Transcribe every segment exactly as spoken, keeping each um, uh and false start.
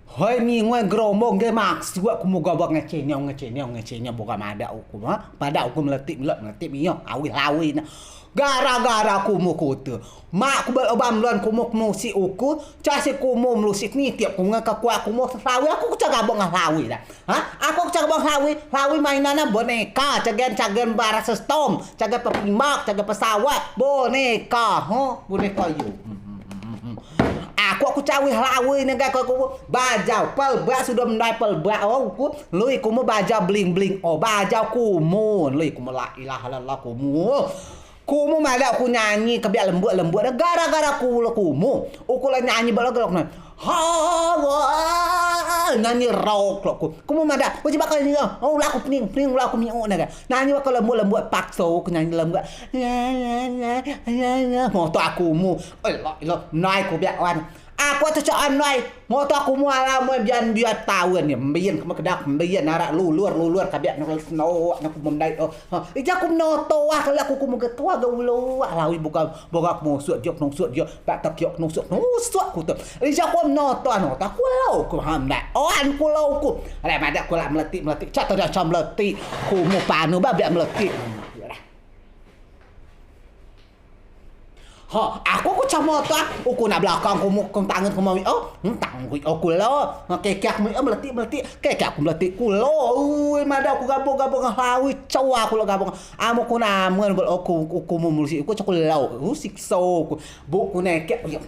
Hoi, mingoi gerombong ge maksud kumu gabang ngeceniang, ngeceniang, ngeceniang, boga madeak uku, ha? Padeak uku meletik, melot, meletik, mio, awih lawih ne. Gara-gara kumu kute. Mak ku bel oban melon kumu kemusik uku, casi kumu melusik nitiak kumu ngen kekuat kumu selawih, aku kecak gabang ngen selawih dah. Ha? Aku kecak gabang selawih, selawih mainan ne boneka, cagen, cagen barang sestom, cagen pepimak, cagen pesawat, boneka, ha? Boneka yo. Hmm, hmm, hmm, hmm, hmm. Aku, aku cawih lawih ne, gai, ko, ko, bajau, pelbeak, sudo mendai pelbeak, o, ku, lui kumu bajau bling-bling, o, bajau kumu, lui kumu, la ilaha illallah kumu. Kumu madeak ku nyanyi, kebiak lembut-lembut, gara-gara ku lok kumu. Uku lok nyanyi, bak lok, lok, ha, wa, nyanyi rock lok ku. Kumu madeak, uji bakal nyanyi, o, ulah ku pening, pening, ulah ku miuk ne, gai. Nyanyi bakal lembut-lembut, pakso ku nyanyi lembut. Moto aku mu. Oi, lok, lok, nai ku biak wan. Aku tu cak anai. Moto aku mu alam, moi bian biar taun ni. Mbien kema kedak, mbien arak lulur, lulur kabiak nurul seno, nak ku memdai, o. Ha, ija ku menoto, ah, kalau aku kumu ketua ga ulo, ah, lawi boga, boga aku musuk jok, nusuk jok, bak tak jok, nusuk, nusuk ku tu. Ija ku menoto, ah, noto, aku lau ku hamdai. O, an ku lau ku. Alai madeak ku lak meletik, meletik. Cak tadi macam meletik. Kumu panu ba biak meletik. Ha, aku ku camo tu, ah. Uku nak belakang kumu, ku tangan kumu, o. Hmm, tangguik aku lo. Ha, kekek aku, o, meletik, meletik. Kekek aku meletik ku lo. Ui, madeak aku gabung, gabung, hawi, cawa aku lo gabung. Amu ku namen, bel aku, aku mu mulusik, aku cak ku lo. U, sikso ku. Buk ku nekek, ya.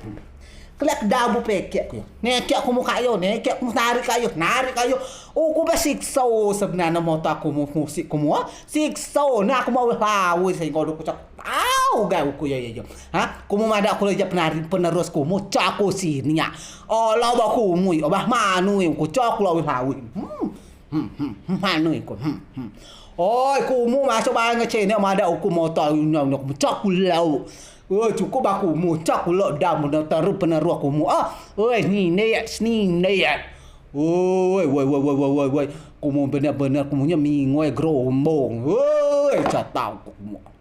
Kelak dabu pekek ku, ya. Nekek aku mu kayo, nekek aku mu narik kayo, narik kayo. Uku besikso sebenarnya moto aku mu, musik kumu, ha. Sikso, nah aku mau hawi sehingga udah ku cak Au, gai uku, yo, yo, yo. Ha? Kumu madeak ku lok ijai penari-, penerus kumu, cak ku sini, ya. Olah bah kumu, o bah manu, uku, cak ku lawih-lawih. Hmm. Hmm, hmm, hmm, manu, uku. Hmm, hmm. Oi, kumu masuk bah ngecene, madeak uku moto, nyau, nyau, cak ku lau. Oi, cukup bah kumu, cak ku lok dah, penerus, penerus kumu. Ah, oi, nine, nine. Woi, woi, woi. Kumu bener-bener, kumunyo mingoi gerombong. Woi, catau kumu.